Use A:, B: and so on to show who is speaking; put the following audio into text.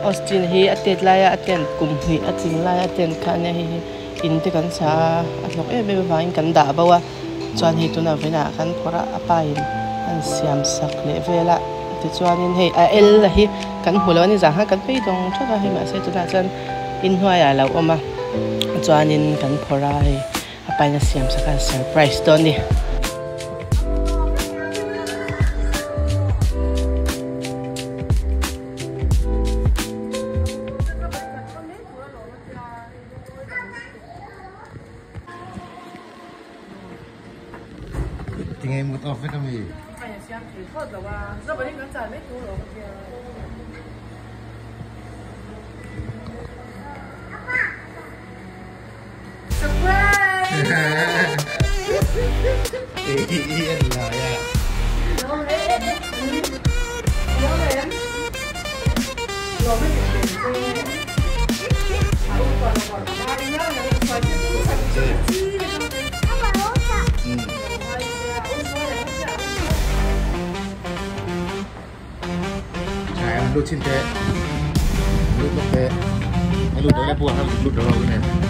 A: Austin hi a tet laia a tent kum hnih a tling laia a tent kha ania hei hi in te kan sa a a hlawk em em avangin kan dah bo a chuan hei tunah vawiinah kan phawrh a a pa in a rawn siam sak leh vel a tichuanin hei a el a hi kan hmu lo a ni zan khan kan phei dawng thak a hei mahse tunah chuan inhnuaiah a lo awm a chuanin kan phawrh a hei. A pain a siam sak a surprise dawn ni.
B: Tinge mut off vek ami? Lut chin teh. Lut lawk teh. Lut dah le buah lut dah lo ne.